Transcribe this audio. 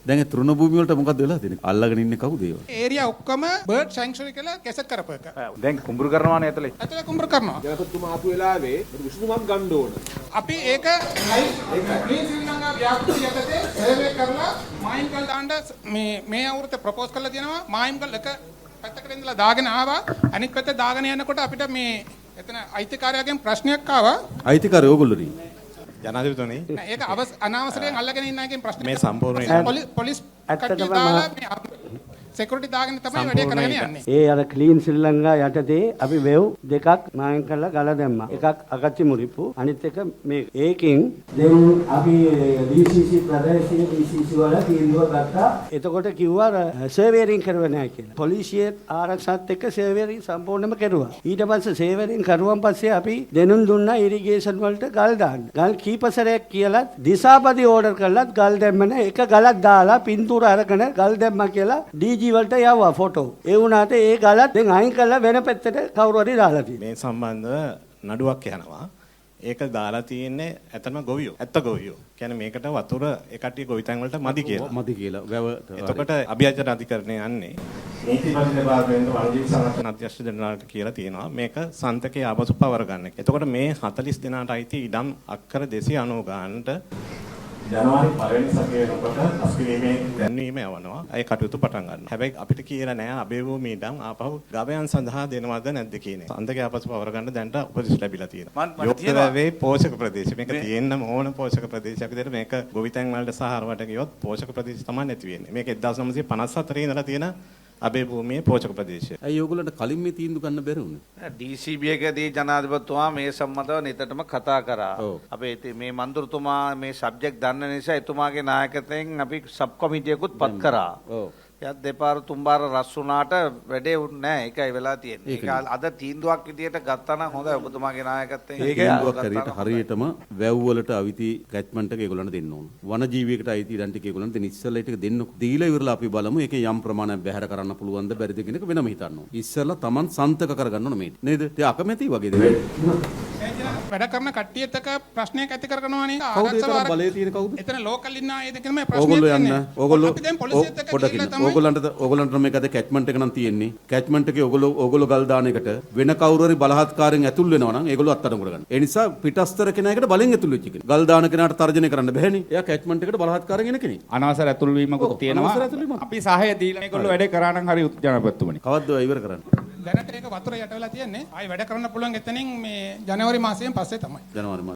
දැන් ඒ තෘණ භූමි වලට මොකද්ද වෙලා තියෙන්නේ? අල්ලගෙන ඉන්නේ කවුද ඒවා? ඒරියා ඔක්කොම බර්ඩ් සැන්ක්චුරි කියලා ගැසට් කරපු එක. දැන් කුඹුරු කරනවානේ ඇතුලේ. ඇතුලේ කුඹුරු කරනවා. ජනපතිතුමා ආපු වෙලාවේ විසඳුමක් ගන්න ඕන. අපි ඒක ක්ලීන් ශ්‍රී ලංකා ව්‍යාපෘති යටතේ සර්වේ කරලා මායිම්කල් දාන්න මේ මේ අවුරුද්දේ ප්‍රොපෝස් කරලා තියෙනවා. මායිම්කල් එක පැත්තකට ඉඳලා දාගෙන ආවා. අනිත් පැත්ත දාගෙන යනකොට අපිට මේ එතන අයිතිකාරයාගෙන් ප්‍රශ්නයක් ආවා. අයිතිකාරයෝ ඕගොල්ලෝ නේ. ජනාධිපතිතුමනි, නෑ, ඒක අනවසරයෙන් අල්ලගෙන ඉන්න අයගෙන් ප්‍රශ්නයක්. මේ සම්පූර්ණ පොලිස් ඇත්තටම කට්ටිය දාලා මේ සෙකියුරිටි දාගෙන තමයි වැඩේ කරගෙන යන්නේ. ඒ අර ක්ලීන් ශ්‍රී ලංකා යටතේ අපි වෙව් දෙකක් මායම් කරලා ගල දැම්මා. එකක් අගච්චි මුරිප්පු, අනිත් එක මේක. ඒකෙන් දැන් අපි DCC ප්‍රදේශීය DCC වල තීන්දුව ගත්තා. එතකොට කිව්වා සර්වේරින් කරුවේ නැහැ කියලා. පොලිසියත් ආරක්ෂාත් එක්ක සර්වේරින් සම්පූර්ණයෙන්ම කෙරුවා. ඊට පස්සේ සර්වේරින් කරුවන් පස්සේ අපි දෙනුම් දුන්නා ඉරිගේෂන් වලට ගල් දාන්න. ගල් කීප සැරයක් කියලත් දිසාපති ඕඩර් කරලත් ගල් දැම්ම නෑ. එක ගලක් දාලා පින්තූර අරගෙන ගල් දැම්මා කියලා DG වලට යවුවා ෆොටෝ. ඒ වුණාට ඒ ගලත් දැන් අයින් කරලා වෙන පැත්තට කවුරු හරි දාලා තියෙනවා. මේ සම්බන්ධව නඩුවක් යනවා. ඒක දාලා තියෙන්නේ ඇත්තම ගොවියෝ. ඇත්ත ගොවියෝ. කියන්නේ මේකට වතුර ඒ කට්ටිය ගොවිතැන් වලට මදි කියලා. මදි කියලා. වැව. එතකොට අභියෝජන අධිකරණය යන්නේ නීතිපති දෙපාර්තමේන්තුව වනජීවි සංරක්ෂණ අධ්‍යක්ෂ ජෙනරාල්ට කියලා තියෙනවා මේක සන්තකේ ආපසු පවර ගන්න. එතකොට මේ 40 දෙනාට අයිති ඉඩම් අක්කර 290 ගානට ජනවාරි පළවෙනි සතිය වෙනකොට අස්කිරීමේ දැන්වීම යවනවා. ඒ කටයුතු පටන් ගන්නවා. හැබැයි අපිට කියලා නෑ අබේභූමි ඉඩම් ආපහු ගවයන් සඳහා දෙනවද නැද්ද කියන එක. සන්තකේ ආපසු පවර ගන්න දැනට උපදෙස් ලැබිලා තියෙනවා. යෝග්‍ය පෝෂක ප්‍රදේශ. මේක තියෙන්න ඕන පෝෂක ප්‍රදේශයක් විදිහට මේක ගොවිතැන් වලට සහ අරවට ගියොත් පෝෂක ප්‍රදේශ තමයි නැති වෙන්නේ. මේක 1954 ඉඳලා තියෙන අබේභූමියේ පෝෂක ප්‍රදේශය. ඇයි ඕගොල්ලන්ට කලින් මේ තීන්දුව ගන්න බැරි වුණේ? DCB එකදී ජනාධිපතිතුමා මේ සම්බන්ධව නිතරම කතා කරා. අපේ ඉතින් මේ මන්ත්‍රීතුමා මේ සබ්ජෙක්ට් දන්න නිසා එතුමාගේ නායකත්වයෙන් අපි සබ් කොමිටියකුත් පත් කරා. යත් දෙපාර තුන්පාර රස් වුණාට වැඩේ වුන්නේ නැහැ. ඒකයි වෙලා තියෙන්නේ. ඒක අද තීන්දුවක් විදියට ගත්තා නම් හොඳයි ඔබතුමාගේ නායකත්වයෙන්. ඒක තීන්දුවක් හරියට හරියටම වැව් වලට අවිති කැච්මන්ට් එක ඒගොල්ලන්ට දෙන්න ඕන. වනජීවියකට අයිති ඉඩම් ටික ඒගොල්ලන්ට දෙන්න. ඉස්සෙල්ලා ඒ ටික දෙන්න. දීලා ඉවරලා අපි බලමු ඒකේ යම් ප්‍රමාණයක් බැහැර කරන්න පුළුවන්ද බැරිද කියන එක වෙනම හිතන්න ඕන. ඉස්සෙල්ලා Taman සන්තක කරගන්න ඕන මේ. නේද? ඉතින් අකමැති වගේ දෙයක්. වැඩ කරන කට්ටියත් එක්ක ප්‍රශ්නයක් ඇති කරගෙනවනේ. කවුද ඒ තරම් බලය තියෙන කවුද? එතන ලෝකල් ඉන්න අය දෙකම මේ ප්‍රශ්නයක් ඕගොල්ලෝ යන්න. ඕගොල්ලෝ අපි දැන් පොලිසියත් එක්ක පොඩ්ඩක් ගිහිල්ලා ඉන්න. තමයි ඕගොල්ලන්ට මේක අද කැච්මන්ට් එක නම් තියෙන්නේ. කැච්මන්ට් එකේ ඕගොල්ලෝ ගල් දාන එකට වෙන කවුරු හරි බලහත්කාරයෙන් ඇතුල් වෙනවා නම් ඒගොල්ලෝ අත්අඩංගුවට ගන්න. ඒ නිසා පිටස්තර කෙනා එකට බලෙන් ඇතුල් වෙච්ච කෙනෙක්. ගල් දාන කෙනාට තර්ජනය කරන්න බැහැනේ. එයා කැච්මන්ට් එකට බලහත්කාරයෙන් එන කෙනෙක්. අනවසර ඇතුල් වීමකුත් ඔව්, තියෙනවා. අනවසර ඇතුල් වීමක්. අපි සහාය දීලා මේගොල්ලෝ වැඩේ කරා නම් හරි ජනාධිපතිතුමනි. කවද්ද ඔය ඉවර කරන්නේ? දැනට ඒක වතුර යට වෙලා තියෙන්නේ. ආයි වැඩ කරන්න පුළුවන් එතනින් මේ ජනවාරි මාසයෙන් පස්සේ තමයි. ජනවාරි මාසෙ.